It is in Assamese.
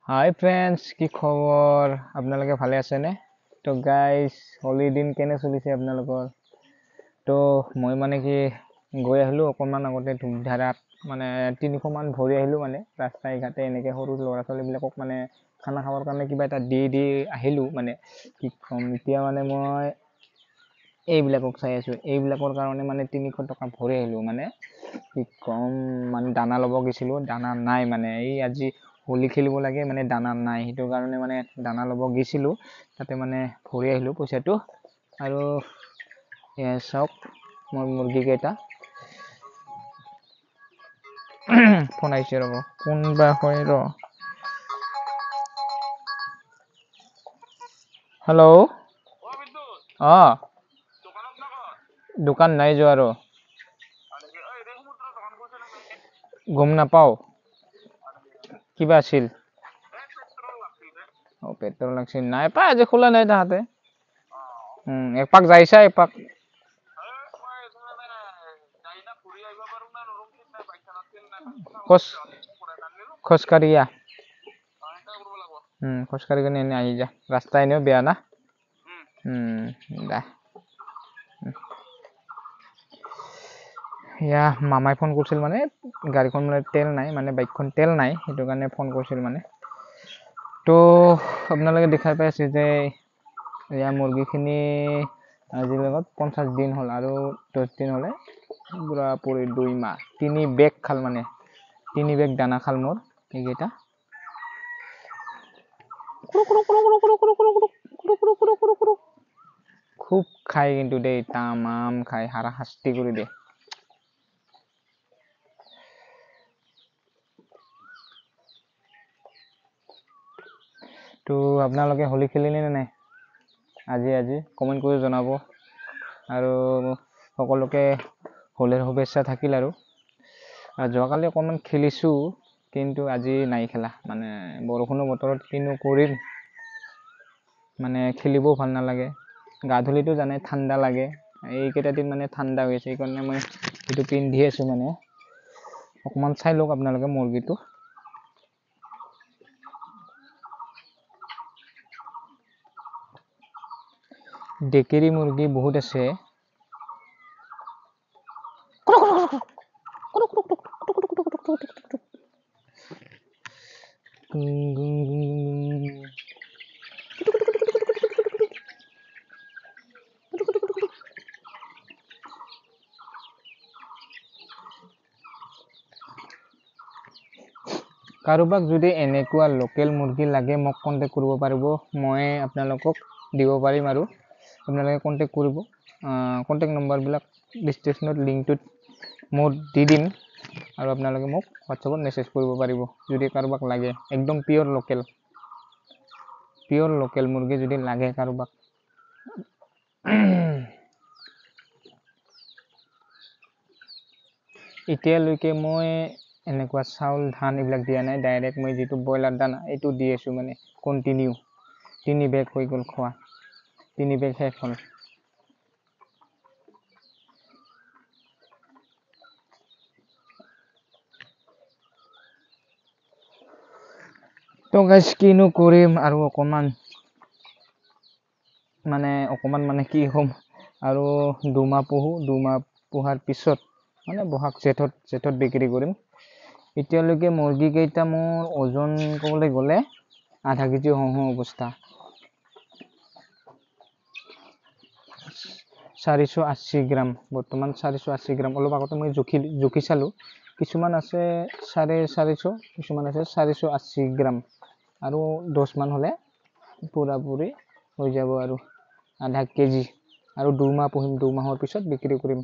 হাই ফ্ৰেণ্ডছ, কি খবৰ? আপোনালোকে ভালে আছেনে? তো গাইজ, হোলীৰ দিন কেনে চলিছে আপোনালোকৰ? তো মই মানে কি গৈ আহিলোঁ অকণমান আগতে ধূপধাৰাত, মানে 300মান ভৰি আহিলোঁ। মানে ৰাস্তাই ঘাটে এনেকৈ সৰু ল'ৰা ছোৱালীবিলাকক মানে খানা খাবৰ কাৰণে কিবা এটা দি দি আহিলোঁ। মানে কি ক'ম, এতিয়া মানে মই এইবিলাকক চাই আছোঁ, এইবিলাকৰ কাৰণে মানে 300 টকা ভৰি আহিলোঁ। মানে কি ক'ম, মানে দানা ল'ব গৈছিলোঁ, দানা নাই। মানে এই আজি হোলী খেলিব লাগে, মানে দানা নাই, সেইটো কাৰণে মানে দানা ল'ব গৈছিলোঁ, তাতে মানে ভৰি আহিলোঁ পইচাটো। আৰু এয়া চাওক মোৰ মুৰ্গীকেইটা। ফোন আহিছে, ৰ'ব, কোনবা হয় ৰ। হেল্ল', অঁ, দোকান নাই যোৱা আৰু, গম নাপাওঁ। কিবা আছিল? অঁ, পেট্ৰল লাগছিল। নাই পাই, আজি খোলা নাই তাহাঁতে। একপাক যাইছা একপাক। খোজ খোজকাঢ়ি আহ, খোজকাঢ়ি কিনে এনেই আহি যা, ৰাস্তা এনেও বেয়া না। দে। এয়া মামাই ফোন কৰিছিল, মানে গাড়ীখন মানে তেল নাই, মানে বাইকখন তেল নাই, সেইটো কাৰণে ফোন কৰিছিল। মানে তো আপোনালোকে দেখাই পাইছে যে এয়া মুৰ্গীখিনি আজিৰ লগত 50 দিন হ'ল, আৰু 10 দিন হ'লে পূৰা পুৰি 2 মাহ। 3 বেগ খাল, মানে 3 বেগ দানা খাল মোৰ এইকেইটা। খুব খায় কিন্তু দেই, তামাম খায়, হাৰাশাস্তি কৰি দিয়ে। তো আপোনালোকে হোলী খেলিলে নে নাই আজি? আজি কমেণ্ট কৰি জনাব। আৰু সকলোকে হোলীৰ শুভেচ্ছা থাকিল। আৰু যোৱাকালি অকণমান খেলিছোঁ, কিন্তু আজি নাই খেলা। মানে বৰষুণৰ বতৰত কিনো কৰিম, মানে খেলিবও ভাল নালাগে। গা ধুলেতো জানে ঠাণ্ডা লাগে, এইকেইটা দিন মানে ঠাণ্ডা হৈ আছে, সেইকাৰণে মই সেইটো পিন্ধি আছোঁ। মানে অকণমান চাই লওক আপোনালোকে মুৰ্গীটো। ডেকেৰী মুৰ্গী বহুত আছে। কাৰোবাক যদি এনেকুৱা লোকেল মুৰ্গী লাগে, মোক কণ্টেক্ট কৰিব পাৰিব, মই আপোনালোকক দিব পাৰিম। আৰু আপোনালোকে কণ্টেক্ট কৰিব, কণ্টেক্ট নম্বৰবিলাক ডিছক্ৰিপশ্যনত লিংকটোত মোৰ দি দিম, আৰু আপোনালোকে মোক হোৱাটছএপত মেছেজ কৰিব পাৰিব যদি কাৰোবাক লাগে। একদম পিয়'ৰ লোকেল, পিয়'ৰ লোকেল মুৰ্গী যদি লাগে কাৰোবাক। এতিয়ালৈকে মই এনেকুৱা চাউল ধান এইবিলাক দিয়া নাই, ডাইৰেক্ট মই যিটো ব্ৰইলাৰ দানা এইটো দি আছোঁ। মানে কণ্টিনিউ 3 বেগ হৈ গ'ল খোৱা, 3 বেগ শেষ হ'ল। তো গাইজ, কিনো কৰিম আৰু, অকণমান মানে অকণমান মানে কি হ'ম আৰু, 2 মাহ পুহোঁ, 2 মাহ পোহাৰ পিছত মানে বহাগ জেঠত বিক্ৰী কৰিম। এতিয়ালৈকে মুৰ্গীকেইটা মোৰ ওজন ক'বলৈ গ'লে আধা কেজি হওঁ হওঁ অৱস্থা, 480 গ্ৰাম বৰ্তমান, 480 গ্ৰাম। অলপ আগতে মই জুখি জুখি চালোঁ, কিছুমান আছে 450, কিছুমান আছে 480 গ্ৰাম। আৰু 10মান হ'লে পূৰাপূৰি হৈ যাব আৰু আধা কেজি। আৰু 2 মাহ পুহিম, 2 মাহৰ পিছত বিক্ৰী কৰিম।